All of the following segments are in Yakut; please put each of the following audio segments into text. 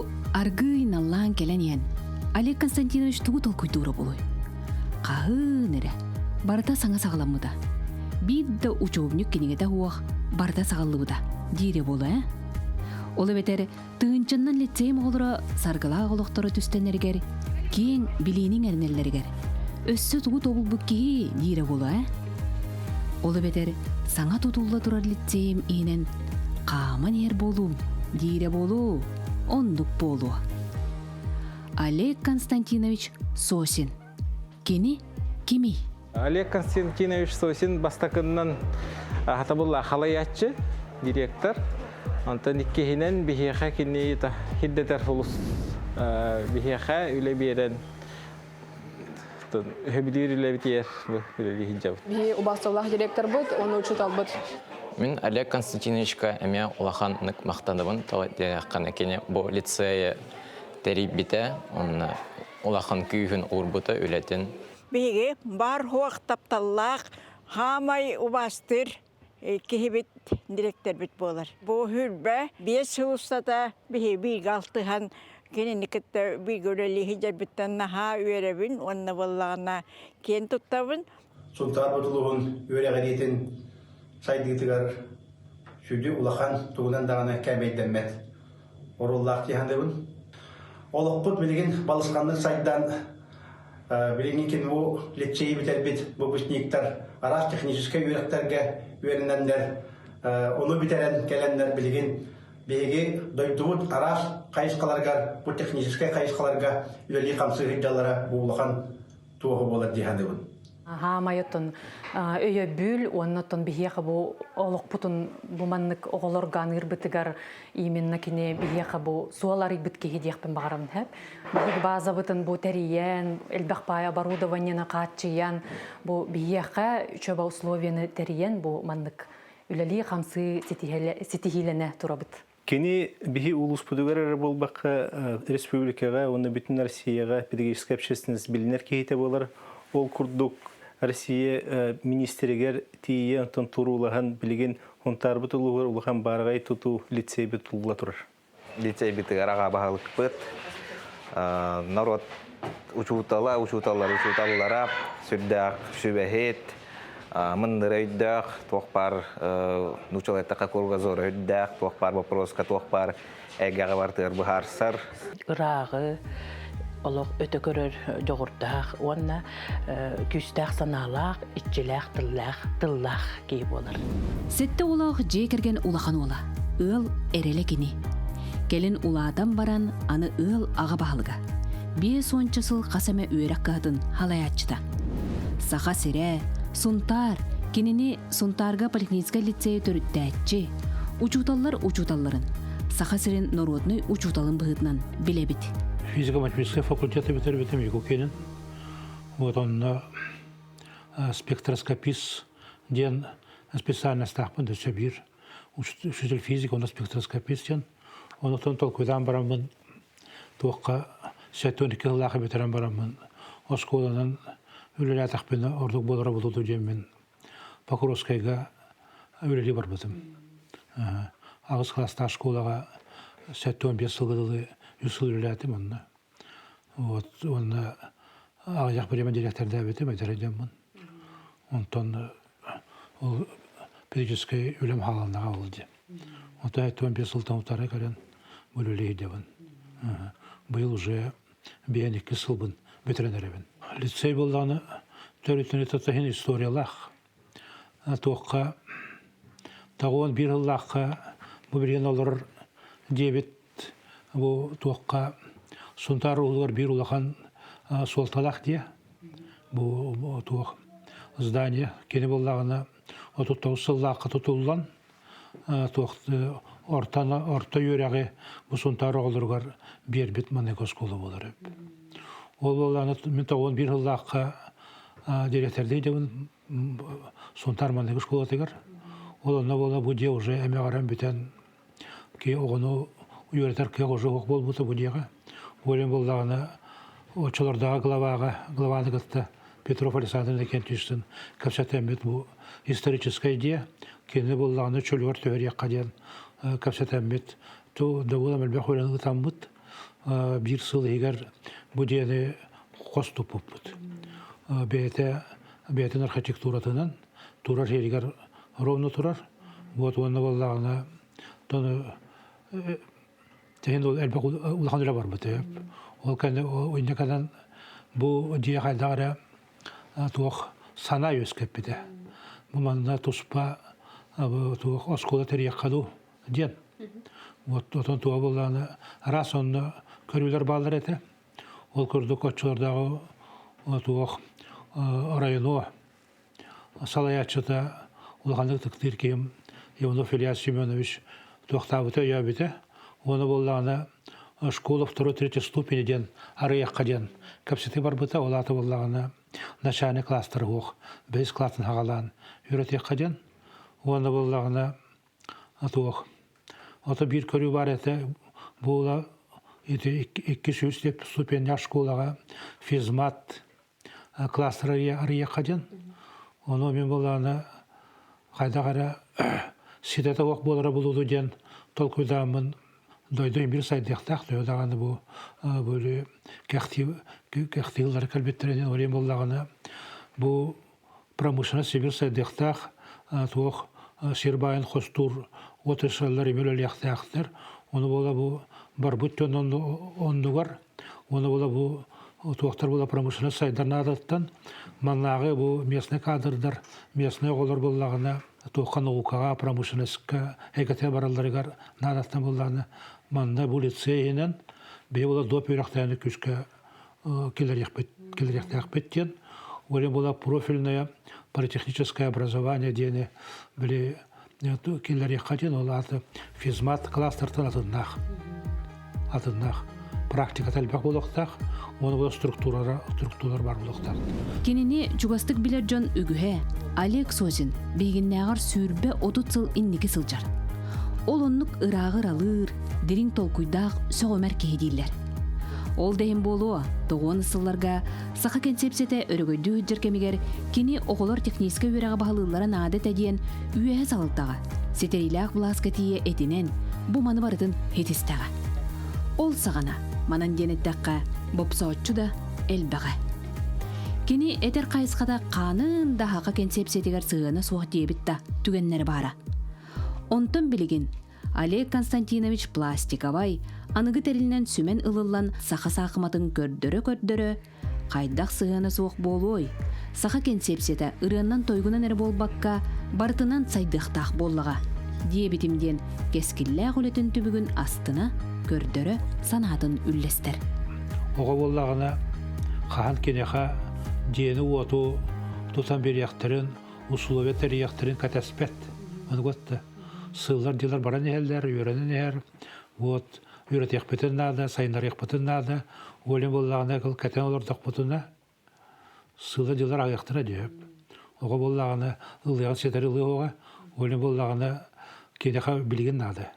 Бу аргыый наллаан кэлэн иһэн, Олег Константинович тугу толкуйдуура буолуой? Хаһыын эрэ, барыта саҥа саҕаламмыта. Биир да учебник кинигэтэ суох барыта саҕаллыбыта диирэ буолуо ээ? Ол эбэтэр тыһыынчаннан лицейим оҕолоро саргылаах олохторо түстэнэригэр, киэҥ билиини иҥэринэллэригэр өссө тугу тобулбут киһи диирэ буолуо ээ? Ол эбэтэр саҥа тутулла турар лицейим иһинэн хааман иһэр буолуум диирэ буолуо, оннук буолуо. Олег Константинович Сосин. Кини кимий? Олег Константинович Сосин бастакыннан хатабылла халайааччы, директор. Онтон иккиһинэн биһиэхэ кини хирдэтэр сулус биһиэхэ үлэ биэрэн өһөбүлүүр үлэбитигэр үлэлии сылдьабыт. Биһи убаасталаах директорбыт, уонна учууталбыт. Мин Олег Константиновичка эмиэ улахан махтанабын тоҕо диэтэххинэ кини бу лицейы тэрийбитэ уонна улахан күүһүн уурбута үлэтин. Биһиги бар-хуох тапталлаах, хаамай убаастыыр киһибит дириэктэрбит буолар. Бу хүрбэ биэс сыл устата биһиги бииргэ алтыһан кинини кытта бииргэ үлэлии сылдьарбыттан наһаа үөрэбин уонна буоллаҕына киэн туттабын. Сунтаар улууһун үөрэҕириитин сайдыытыгар сүдү улахан тугунан даҕаны кээмэйдэммэт оруоллаах дии саныыбын. Олохпут билигин балысханнык сайдан, билиҥҥи кино лицейи бүтэрбит выпускниктар араас техническэй үөрэхтэргэ үөрэнэннэр, ону бүтэрэн кэлэннэр билигин биһиги дойдубут араас хайысхаларыгар, бу техническэй хайысхаларга үлэлии-хамсыы сылдьаллара бу улахан туоһу буолар дии саныыбын. Хаамай оттон өйөбүл уонна оттон биһиэхэ бу олохпутун бу маннык оҕолорго аныырбытыгар именно кини биһиэхэ бу суол арыйбыт киһи диэхпин баҕарабын хэп. Биһиги базабытын бу тэрийэн, элбэх баай оборудованиены хааччыйан, бу биһиэхэ үчүгэй условияны тэрийэн бу маннык үлэлии-хамсыы ситиһиилэнэ турабыт. Кини биһи улууспутугар эрэ буолбакка, республикаҕа уонна бүтүн Россияҕа педагогическая общественность билинэр киһитэ буолар. Ол курдук Россия министригэр тиийэ онтон туруулаһан билигин Хунтаарбыт улууһугар улахан баараҕай тутуу лицейбит тутулла турар. Лицейбитигэр аҕа баһылыкпыт, норуот учуутала, учууталлар учууталлара, сүрдээх сүбэһит, мындыр өйдөөх, туох баар нууччалыы кругозор өйдөөх, туох баар боппуруоска, туох баар эйгэҕэ бартыгар быһаарсар. Ырааҕы олох өтө көрөр дьоҕурдаах уонна күүстээх санаалаах, иччилээх тыллаах, тыллаах киһи буолар. Сэттэ оҕолоох дьиэ кэргэн улахан уола, ыал эрэлэ кини. Кэлин улаатан баран аны ыал аҕа баһылыга. Биэс уонча сыл хас эмэ үөрэх кыһатын халайааччыта. Саха сирэ, Сунтаар, кинини Сунтаарга политехническай лицейи төрүттээччи, учууталлар учууталларын, Саха сирин норуодунай учууталын быһыытынан билэбит. Физико-математическай факультеты бүтэрбитим Якутянин. Вот онно спектроскопист диэн специальностаахпын өссө биир учитель физика уонна спектроскопист диэн. Онтон толкуйдаан бараммын туохха 72 сыллаахы бүтэрэн бараммын оскуоланан үлэлээтэхпинэ ордук буолара буолуо диэммин Покровскайга үлэлии барбытым. Аҕыс кылаастаах школаҕа 75 сылга дылы үс сыл үлэлээтим онно. Вот уонна аҕыйах бириэмэ дириэктэрдээбитим эдэр дьоммун. Онтон ол педагогическай үлэм хааланнаҕа ол дии. Онтон 75 сылтан утары кэлэн бу үлэлии сылдьабын. Быйыл уже биэн икки сылбын бүтэрэн эрэбин. Лицей буоллаҕына төрүтүнү татаһын историялаах. Туохха тоҕуон биир сыллаахха бу билигин олорор диэбит бу туохха Сунтаар улууһугар биир улахан суолталаах диэ. Бу туох здание кини буоллаҕына 39 сыллаахха тутуллан туох орто орто үөрэҕи бу Сунтаар оҕолоругар биэрбит манык оскуола буолар эбит. Ол буоллаҕына мин тоҕуон биир сыллаахха дириэктэрдии дьабын Сунтаар манык школатыгар. Ол онно буола бу дьиэ уже эмэҕирэн бүтэн ки оҕону үөрэтэр кыах уже суох буолбута бу дьиэҕэ. Ол буоллаҕына оччолордооҕу главаҕа главаны кытта Петров Александр Иннокентьевичтын кэпсэтэммит бу историческай дьиэ кини буоллаҕына чөлүгэр түһэриэххэ диэн кэпсэтэммит ту добула мэлбэх үлэни ытаммыт. Биир сыл иһигэр бу дьиэни хос туппуппут. Бэйэтэ бэйэтин архитектуратынан турар сиригэр ровно турар. Вот уонна буоллаҕына тону тэһин ол элбэх улахан үлэ барбыт. Ол кэннэ инньэ кэнэн бу дьиэ хайдах эрэ туох санаа үөскэппитэ. Бу манна туспа туох оскуола тэрийэххэ дуу диэн. Вот отон туга буоллаҕына араас онно көрүүлэр бааллар этэ. Ол курдук оччолордооҕу туох районо салайааччыта улаханнык ытыктыыр киһим Иванов Илья Семенович туохтаабыта өйөөбүтэ. Уонна буоллаҕына школа второй третьей ступени диэн арыйахха диэн кэпсэтии барбыта. Ол аата буоллаҕына начальный класстары суох бэһис классын хаҕалаан үөрэтиэххэ диэн. Уонна буоллаҕына туох ото биир көрүү баар этэ буола ити 200 ступеннях школаҕа физмат класстар арыйыахха диэн. Ону мин буоллаҕына хайдах эрэ ситэтэ суох буолара булуду диэн толкуйдааммын дойду имбир сайдыахтаах төһө даҕаны бу бу кэхтииллэр кэлбиттэрэ диэн олен буоллаҕына бу промышленность сибир сайдыахтаах туох сир баайын хостуур отрасльлар имир үлэлиэхтээхтэр ону буола бу барбыт дьон оннугар Уонна була бу туохтар була промышленность сайдар наадаттан маннааҕы бу местный кадрдар, местный оҕолор буоллаҕына туохха наукаҕа, промышленностька эйгэтэ баралларыгар наадаттан буоллаҕына манна бу лицей иһинэн биһи була доп үөрэхтээни күүскэ киллэриэхпит киллэриэхтээхпит диэн Уонна була профильное политехническое образование диэни били киллэриэххэ диэн ол аата физмат класстартан атыннаах атыннаах практиката элбэх буолуохтаах уонна була структуралар структуралар бар буолуохтаах. Кинини чугастык билэр дьон үгүһэ Олег Созин биһигиннээҕэр 20-30 сыл инники сылдьар. Ол оннук ырааҕы ыралыыр, дириҥ толкуйдаах сөҕүмэр киһи дииллэр. Ол да иһин буолуо, тоҕуон сылларга Саха кэнсиэпсийэтэ өрөгөйдүү сылдьар кэмигэр кини оҕолор техническэй үөрэҕи баһылыыллара наада этэ диэн үөһэ салалтаҕа, ситэриилээх былааска тиийэ этинэн, бу маны барытын ситистэҕэ. Ол саҕана, манан диэн эттэххэ, бопсооччу да элбэҕэ. Кини этэр хайысхата хаанын да саха кэнсиэпсийэтигэр сыһыана суох диэбит да түгэннэрэ баара. Онтон билигин Олег Константинович пластиковай, аныгы тэрилинэн сүмэн ылыллан саха саахыматын көрдөрө-көрдөрө, хайдах сыһыана суох буолуой? Саха кэнсиэпсийэтэ ырыаннан-тойгунан эрэ буолбакка, барытынан сайдыахтаах буоллаҕа, диэбитим диэн кэскиллээх үлэтин түбүгүн астына, көрдөрө, санаатын үллэстэр. Оҕо буоллаҕына, хаһан киниэхэ дьиэни-уоту тутан биэриэхтэрин, условия тэрийиэхтэрин кэтэспэт. Ону сыллар дьыллар баран иһэллэр, үөрэнэн иһэр. Вот үөрэтиэхпитин наада, сайыннарыахпытын наада. Оля буоллаҕына кыл кэтэн олордохпутуна сыла дьыллар аҕыйахтара диэп. Оҕо буоллаҕына ылыаҕын ситэри ылыа Оля буоллаҕына киниэхэ билигин наада.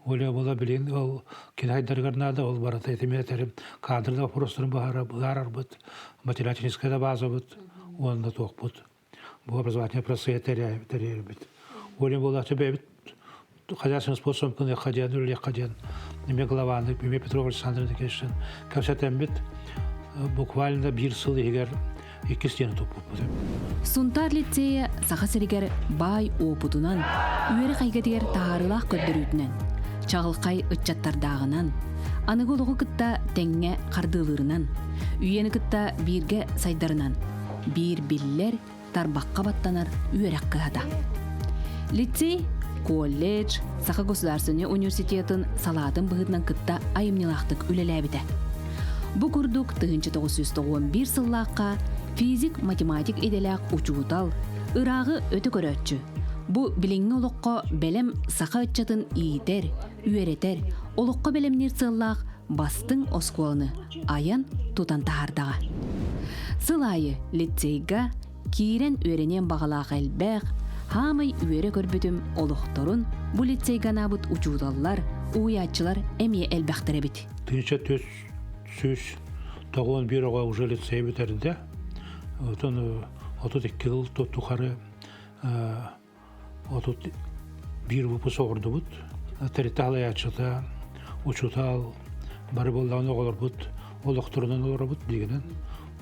Оля буола билигин ол кини хайдарыгар наада, ол барыта этими этэрим кадры да вопростарын быһаарарбыт, материально-техническай да базабыт уонна туохпут. Бу образовательный процесс тэрийэрбит. Оля буолааччы бэйэбит хозяйственный способом кыныахха диэн, үлэлиэххэ диэн эмиэ главаны, эмиэ Петров Александр Никитичтэн кэпсэтэммит буквально биир сыл иһигэр иккис диэни туппуппут. Сунтаар лицейэ Саха сиригэр баай уопутунан, үөрэх эйгэтигэр таһаарыылаах көрдөрүүтүнэн, чаҕылхай ыччаттардааҕынан, аныгы олоҕу кытта тэҥҥэ хардыылыырынан, үйэни кытта бииргэ сайдарынан биир биллэр, тарбахха баттанар үөрэх кыһата. Лицей, колледж, Саха государственнай университетын салаатын быһыытынан кытта айымньылаахтык үлэлээбитэ. Бу курдук 1991 сыллаахха физик-математик идэлээх учуутал, ырааҕы өтө көрөөччү, бу билиҥҥи олоххо бэлэм саха ыччатын иитэр, үөрэтэр, олоххо бэлэмниир сыаллаах бастыҥ оскуоланы айан тутан таһаардаҕа. Сыл аайы лицейга киирэн үөрэниэн баҕалаах элбэх, хаамай үөрэ көрбүтүм олохторун бу лицейгэ анаабыт учууталлар, уһуйааччылар эмиэ элбэхтэр эбит. 1491 оҕо уже лицей бүтэрдэ. Отон 32 жыл тухары 31 выпуск оҕордубут. Тэрилтэ салайааччыта, учуутал, Бары буоллаҕына оҕолорбут олохторунан олоробут дигинэн.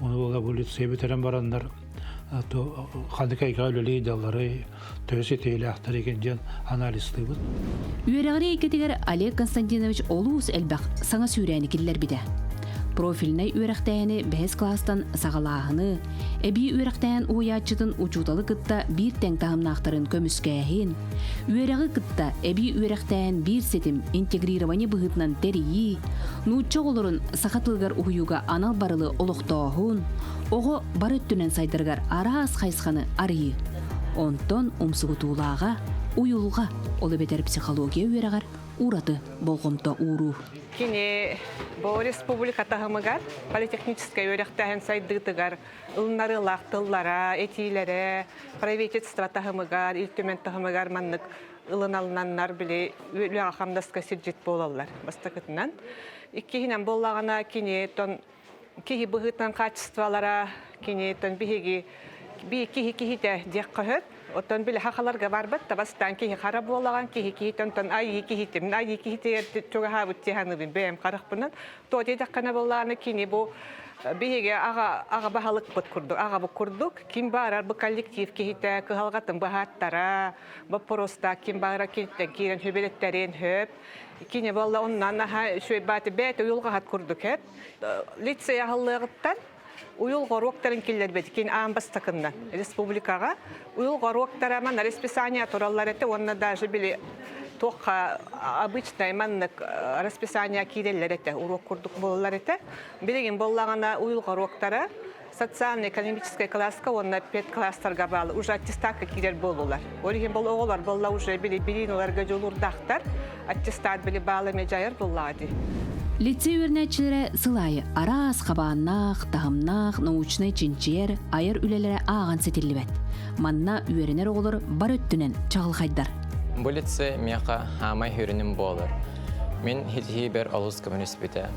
Ону буола бу лицей бүтэрэн бараннар ханнык эйгэҕэ үлэлии дьаллары төһө ситиһиилээхтэр игин диэн анализтыыбыт. Үөрэҕири эйгэтигэр Олег Константинович олус элбэх саҥа сүүрээни киллэрбитэ. Профильнай үөрэхтээһини бэһис кылаастан саҕалааһыны, эбии үөрэхтээһин уһуйааччытын учууталы кытта биир тэҥ таһымнаахтарын көмүскээһин, үөрэҕи кытта эбии үөрэхтээһин биир ситим интегрирование быһыытынан тэрийии, нуучча оҕолорун саха тылыгар уһуйууга анал барылы олохтооһун, оҕо бары өттүнэн сайдарыгар араас хайысханы арыйыы. Онтон умсугутуулааҕа уйулҕа, ол эбэтэр психология үөрэҕэр ураты болҕомто ууруу. Кини бу республика таһымыгар политехническай үөрэхтээһин сайдыытыгар ылынарыылаах тыллара, этиилэрэ правительство таһымыгар, Ил Түмэн таһымыгар маннык ылыналынаннар били үлэҕэ-хамнаска сирдьит буолаллар бастакытынан. Иккиһинэн буоллаҕына кини тон киһи быһыытынан качестволара кини тон биһиги киһи киһитэ диэххэ сөп. Оттон били хахаларга барбат да бастаан киһи хара буолаҕан киһи киһитэн тон айыы киһитим айыы киһитигэр чугаһаабыт тиһаныыбын бэйэм харахпынан то диэтэххинэ буоллаҕына кини бу биһиги аҕа аҕа баһылыкпыт курдук аҕабыт курдук ким баарар бу коллектив киһитэ кыһалҕатын быһааттара боппуруостаах ким баара киниттэн киирэн сүбэлэттэрин хөп кини буолла оннан аха үчүгэй бааты бэйэтэ уйулҕаһат курдук эп лицей аһыллыаҕыттан уйулҕа уруоктарын киллэрбит кин аан бастакыннан республикаҕа уйулҕа уруоктара манна расписание тураллар этэ уонна даже били туохха обычный маннык расписание киирэллэр этэ уруок курдук буолаллар этэ билигин буоллаҕына уйулҕа уруоктара социально-экономическай класска уонна педкласстарга баал уже аттестатка киирэр буоллулар. Ол иһин бол оҕолор болла уже били билиин ыларга дьулуурдаахтар аттестат били баал эмэ дьайар буллаҕа дии. Лицей үөрэнээччилэрэ сыл аайы араас хабааннаах, таһымнаах научнай чинчийэр, айар үлэлэрэ ааҕан ситиллибэт. Манна үөрэнэр оҕолор бар өттүнэн чаҕылхайдар. Бу лицей миэхэ хаамай хүрүнүм буолар. Мин хитиһиибэр олус көмөлөспүтэ.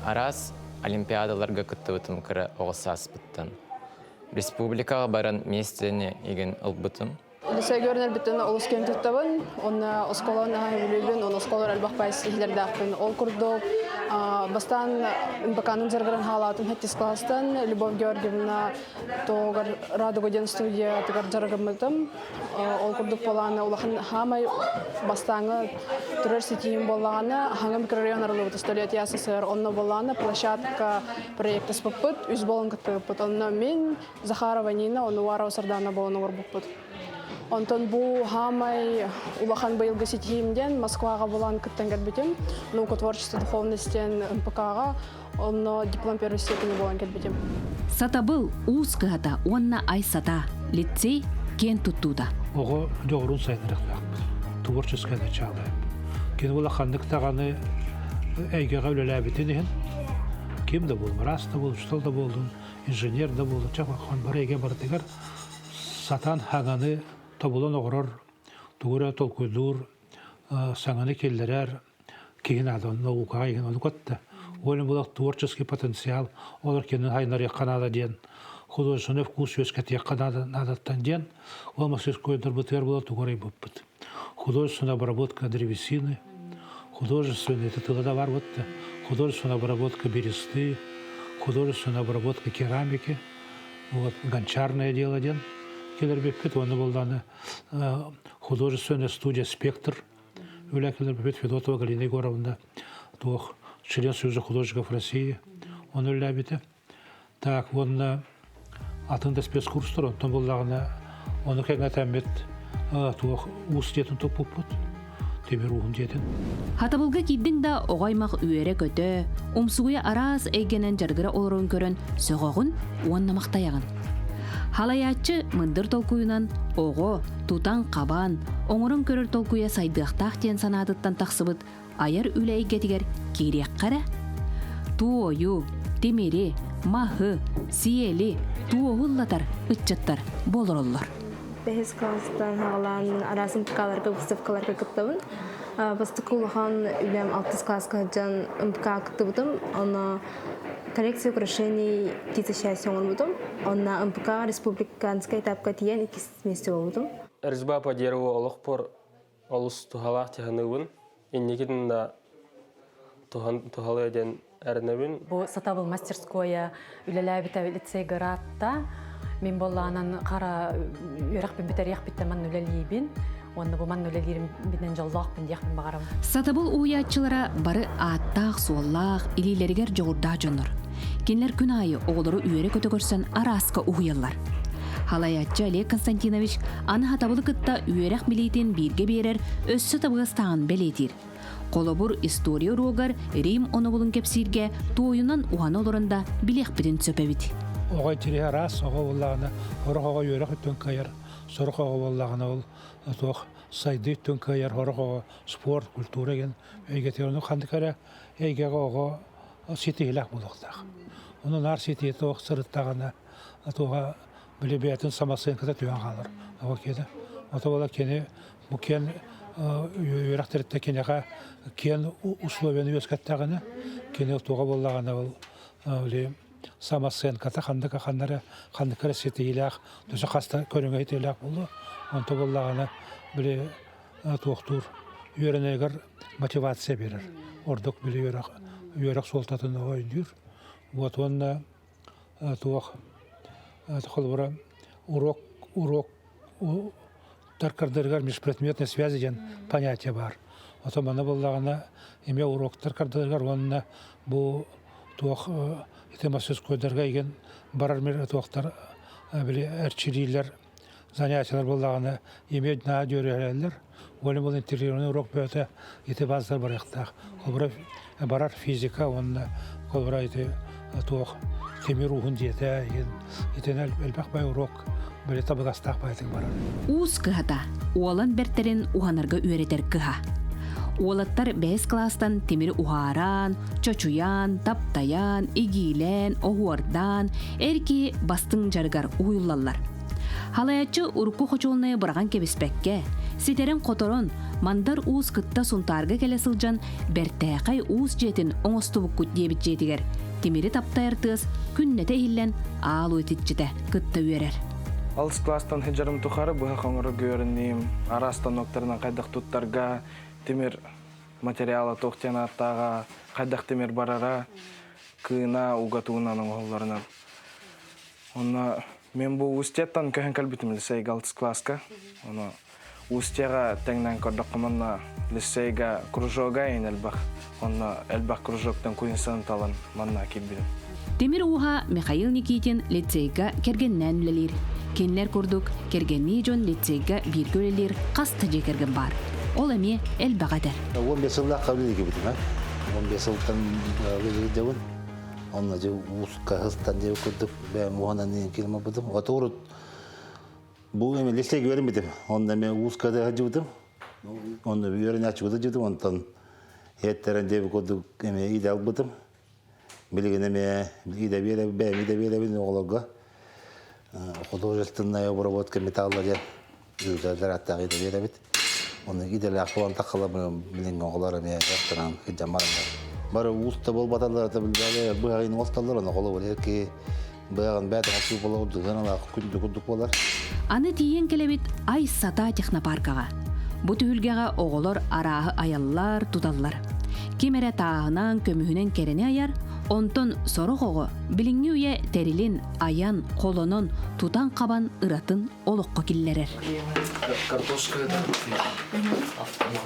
Араас Олимпиадаларга кыттыбытым кыра оҕо сааспыттан. Республикаҕа баран миэстэни игин ылбытым. Лицейгэ үөрэнэрбиттэн олус киэн туттабын. Онно оскуоланы наһаа сөбүлүүбүн, онно оскуолалар элбэх баайыс иһилэрдээхпин. Ол курдук, бастаан МПК-ны дьарыгыран хаалаатым сэттис кылаастан Любовь Георгиевна туһугар Радуга диэн студиятыгар дьарыгырмытым. Ол курдук буолааны улахан хаамай бастааҥы турар ситиһиим буоллаҕына хаҥа микрорайон арыллыбыт Столетие СССР онно буоллаҕына площадка проектаспыппыт үс буолан кыттыбыппыт. Онно мин, Захарова Нина, Онуарова Сардана буолан оҥорбуппут. Онтон бу хаамай улахан быйылгы ситиһиим диэн Москваҕа булан кыттан кэлбитим. Наука творчество духовность диэн МПК-ҕа Онно диплом первой степени буолан кэлбитим. Сатабыл, уус кыһата уонна Айсата лицей киэн туттуута. Оҕо дьоҕурун сайыннарыахтаахпыт. Творческое начало. Кини улаханнык даҕаны эйгэҕэ үлэлээбитин иһин ким да буоллун, быраас да буоллун, учуутал да буоллун, инженер да буоллун, чэ бары эйгэ барытыгар сатаан хаҥаны тобулан оҕорор, тугу эрэ толкуйдуур, саҥаны киллэрэр киһи наада наукаҕа игин ону кытта ол булах творческий потенциал олор кини хайнарыахха наада диэн художественный вкус үөскэтиэххэ наада наадаттан диэн ол мастерскойдарбытыгар була тугу арыйбыппыт художественная обработка древесины художественный это тыла да бар бытта художественная обработка бересты художественная обработка керамики вот гончарное дело диэн кэлэрбиппит уонна буоллааны художественная студия спектр Үлэ Федотова Галина Егоровна туох член Союза художников России оны үлэлээбитэ. Так уонна атын да спецкурстар онтон буллаҕына ону кэҥэтэммит туох уус диэтин туппуппут тимир ууһун диэтин. Хатабылга киирдиҥ да оҕо аймах үөрэ-көтө, умсугуйа араас эйгэнэн дьарыгыра олорон көрөн сөҕөҕүн уонна махтайаҕын. Халайааччы мындыр толкуйунан оҕо тутан-хабан, оҥорон көрөр толкуйа сайдыахтаах диэн санаатыттан тахсыбыт айар үлэ эйгэтигэр киириэххэ эрэ. Туойу, тимири, маһы, сиэли, туоһу ыллатар ыччаттар буолороллор. Бэһис класстан хаҕалаан араас МПК-ларга, выставкаларга кыттабын. Бастакы улахан үлэм алтыс класска сылдьан МПК кыттыбытым. Онно коллекция украшений птица счастья оҥорбутум. Онно МПК республиканскай этапка тиийэн иккис миэстэ буолбутум. Резьба по дереву олохпор олус туһалаах тиһаныыбын. Инникитин да туһалыа диэн эрэнэбин. Бу сатабыл мастерскойа үлэлээбитэ лицейгэ ыраатта. Мин буоллаанан хара үөрэхпин бүтэриэхпиттэн манна үлэлиибин. Уонна бу манна үлэлиирим бинэн дьоллоохпун диэхпин баҕарабын. Сатабыл уһуйааччылара бары ааттаах-суоллаах, илиилэригэр дьоҕурдаах дьоннор. Кинилэр күн аайы оҕолору үөрэ-көтө көрсөн арааска уһуйаллар. Халайааччы Олег Константинович аны сатабылы кытта үөрэх билиитин бииргэ биэрэр өссө табыгастааҕын бэлиэтиир. Холобур, история уруогар Рим онобулун кэпсииргэ туойунан уһана олорон да билиэхпитин сөп эбит. Оҕо интириэһэ араас, оҕо буоллаҕына, сорох оҕо үөрэх өттүн кыайар, сорох оҕо буоллаҕына ол туох сайдыы өттүн кыайар, сорох оҕо спорт, культура диэн эйгэтигэр ону ханнык эрэ эйгэҕэ оҕо ситиһилээх буолуохтаах. Ону наар ситиһи туох сырыттаҕына туоха били бэйэтин самооценката түһэн хаалар. Оҕо киэнэ. Ото буола кини бу киэн үөрэхтэриттэн киниэхэ киэн условияны үөскэттэҕинэ, кини туоҕа буоллаҕына ол били самооценката ханнык ханнары ханнык эрэ ситиһиилээх, төсө хаста көрүҥэ ситиһиилээх буолуо. Онто буоллаҕына били туохтуур үөрэнэригэр мотивация биэрэр. Ордук били үөрэх үөрэх суолтатын өйдүүр. Вот уонна туох холобура урок урок таркардарыгар межпредметной связи диэн понятие баар. Ото маны буоллаҕына эмиэ уроктар кардарыгар уонна бу туох ити мастерскойдарга игин барар туохтар били эрчилиилэр занятиялар буоллаҕына эмиэ наһаа дьүөрэлэллэр. Уонна бұл интегрированный урок бөтө ити базалар барыахтаах. Холобура барар физика уонна холобура ити туох тимир ууһун дьиэтэ итин элбэх бай урок били табыгастаах байтык барар. Уус кыһата уолан бэртэрин уһанарга үөрэтэр кыһа. Уолаттар бэһис кылаастан тимири уһааран, чочуйан, таптайан, игиилээн, оһуордаан, эр киһи бастыҥ дьарыгар уһуйуллаллар. Халайаччы урукку хочуолунайы быраҕан кэбиспэккэ, ситэрэн-хоторон, Мандар Уус кытта Сунтаарга кэлэ сылдьан бэртээхэй уус дьиэтин оҥостубуккут диэбит дьиэтигэр тимири таптайар тыас күннэтэ иһиллэн аал итиччитэ кытта үөрэр. Алыс класстан сылдьарым тухары быһах оҥорорго үөрэнним. Араас станоктарынан хайдах туттарга, тимир материала туох диэн ааттааҕа, хайдах тимир барара, кыына, угатуунан оҥоһулларынан. Онно мен бу Устьяттан көһөн кэлбитим лицейга алтыс класска. Ону Устьяҕа тэҥнэн көрдөххө манна лицейга кружога эйин элбэх. Онно элбэх кружоктан куйунсан талан манна киирбитим. Тимир ууһа Михаил Никитин лицейга кэргэннээн үлэлиир. Кинилэр курдук кэргэннии дьон лицейга бииргэ үлэлиир хас да дьиэ кэргэн баар. Ол эмиэ элбэх этэр. 15 сыллаах үлэлии кэлбитим. 15 сылтан үлэлиирдэбин. Онно дьэ ууска сыстан диэбит курдук бэйэм уһанан киирим ылбытым. Ото урут бу эми лесеге үөрэммитим. Онно эми ууска да сылдьыбытым. Онно үөрэнээччи сылдьыбытым. Онтон иһэттэрэн диэбит курдук эми идэ ылбытым. Билигин эми идэ биэрэбин, бэйэм идэ биэрэбин оҕолорго. Художественная обработка металла диэн үөрэтэр аттаах идэ биэрэбит. Оны идэлээх буолан таххала билиҥҥи оҕолор эмиэ дьарыктанан сылдьан бараннар. Бары уус да буолбаталлар это билбэгэ быһаҕын оҥостоллор ону холобур ки быһаҕын бэйэтэ хасыы буолар дыһыаналаах күндү курдук буолар. Аны тиийэн кэлэбит Ай Сата технопаркаҕа. Бу түһүлгэҕэ оҕолор арааһы айаллар, туталлар. Ким эрэ тааһынан, көмүһүнэн кэрэни айар, онтон сорох оҕо билиҥҥи үйэ тэрилин айан, холонон, тутан-хабан ыратын олоххо киллэрэр. Картошка это автомат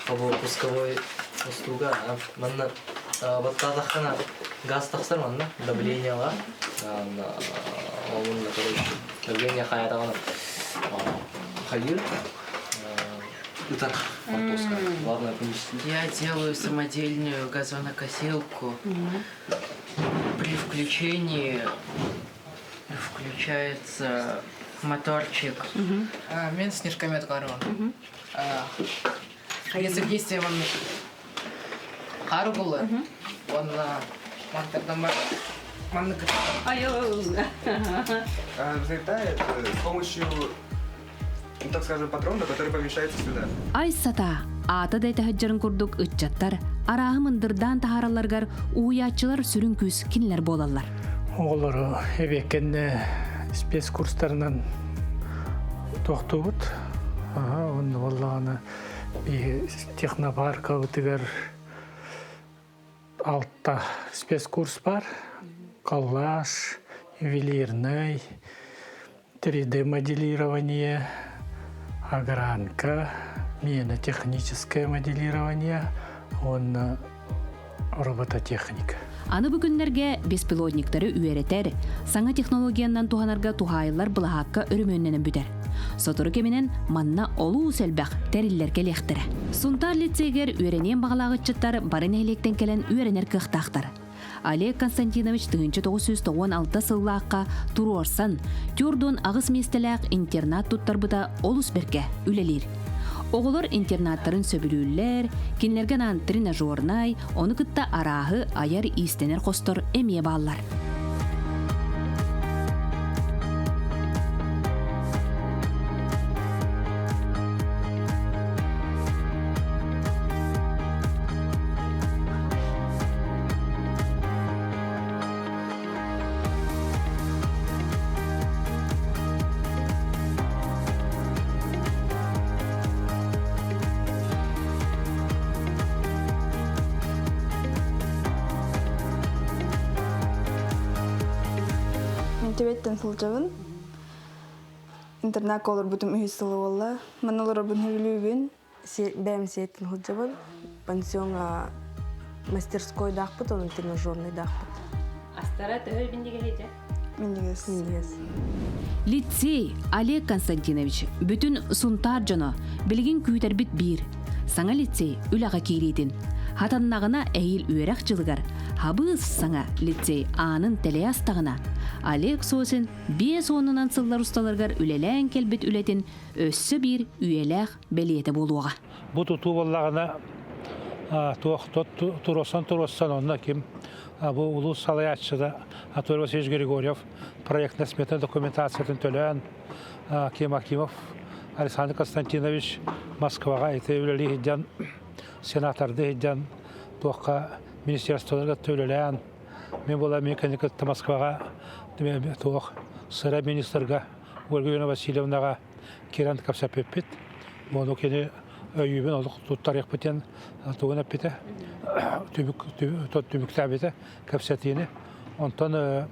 Або пусковой устуга манна баттаатаххына газ тахсар манна давлениеға ол короче давление хайатаҕына хайыр ытар картошка главное Я делаю самодельную газонокосилку. При включении включается моторчик. Мен снежкомет оҥоробун. Принцип действия маннык хаар булар. Уонна мантардан бар маннык Взлетает с помощью, ну, так скажем, патрона, который помещается сюда. Ай сата, аата да этэ курдук ыччаттар арааһы мындырдаан таһааралларыгар уһуйааччылар сүрүн күүс кинилэр буолаллар. Оҕолору эбиэккэннэ спецкурстарынан туохтуубут. Онно буоллаҕына технопаркабытыгар. Алта спецкурс бар. Коллаж, ювелирный, 3D-моделирование, огранка, миенотехническое моделирование уонна робототехника. Аны бу күннэргэ беспилотниктары үөрэтэр, саҥа технологиянан туһанарга туһаайыллар былаһаакка өрөмүөннэнэн бүтэр. Сотору кэминэн манна олус элбэх тэриллэр кэлиэхтэрэ. Сунтаар лицейгэр үөрэниэн баҕалаах ыччаттар бары нэһилиэктэн кэлэн үөрэнэр кыахтаахтар. Олег Константинович 1996 сыллаахха туруорсан, 48 миэстэлээх интернат туттарбыта олус бэркэ үлэлиир. Оҕолор интернаттарын сөбүлүүллэр, кинилэргэ анаан тренажернай, ону кытта арааһы айар иистэнэр хостор эмиэ бааллар. Мин Тибеттен сылдьабын. Интернакка олорбутум үһүс сылы буолла. Манна олорорбун сөбүлүүбүн. Бэйэм сиэттэн сылдьабын. Пансиоҥҥа мастерскойдаахпыт, онон тренажерныйдаахпыт. Астара төһө минньигэһий Минньигэс. Минньигэс. Лицей Олег Константинович бүтүн Сунтаар дьоно билигин күүтэрбит биир. Саҥа лицей үлэҕэ киириитин. Хатаннаҕына эһиил үөрэх дьылыгар хабыыс саҥа лицей аанын тэлэйэ астаҕына, Олег Сосин 50-унан сыллар усталарыгар үлэлээн кэлбит үлэтин өссө биир үйэлээх бэлиэтэ буолуоҕа. Бу тутуу буоллаҕына туох туруорсан туруорсан онно ким бу улуус салайааччыта Анатолий Васильевич Григорьев проектная смета документациятын төлөөн Ким Акимов Александр Константинович Москваҕа ити үлэлии сылдьан сенатордыы сылдьан туохха министерстволарга төлөлөөн мен буола мен кэнники кытта Москваҕа туох сыра министрга Ольга Ивановна Васильевнаҕа киирэн кэпсэппиппит. Ону кини өйүүбүн олох туттарыахпыт диэн тугун эппитэ, түмүктээбитэ кэпсэтиини. Онтон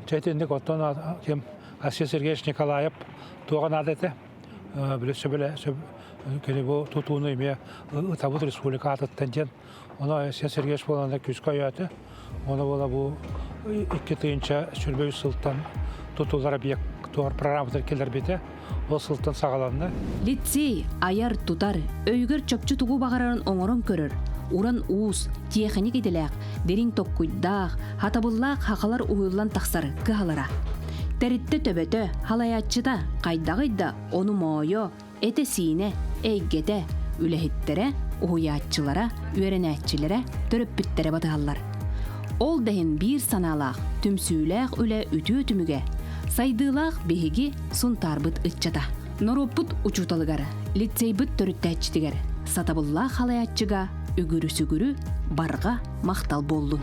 чэ итинник оттон ким Асия Сергеевич Николаев туоҕа наада этэ. Били сөбүлэ кини бу тутууну эмиэ ытабыт республика аатыттан диэн. Ону Асия Сергеевич буоланда күүскэ өйөөтө. Ону буола бу 2023 сылтан тутулар объект туор программатыр киллэрбитэ. Ол сылтан саҕаланна. Лицей айар-тутар, өйүгэр чопчу тугу баҕарарын оҥорон көрөр, уран уус, тиэхиньик идэлээх, дириҥ токкуйдаах, хатабыллаах хахалар уһуйуллан тахсар кыһалара. Тэриттэ төбөтө, халайааччыта хайдаҕый да ону моойо, этэ-сиинэ, эйгэтэ, үлэһиттэрэ, уһуйааччылара, үөрэнээччилэрэ, төрөппүттэрэ батыһаллар. Ол да иһин биир санаалаах, түмсүүлээх үлэ үтүө түмүгэ, сайдыылаах биһиги Сунтаарбыт ыччата. Норуоппут учууталыгар, лицейбит төрүттээччитигэр, сатабыллаах халайааччыга үгүрү-сүгүрү барҕа махтал буоллун.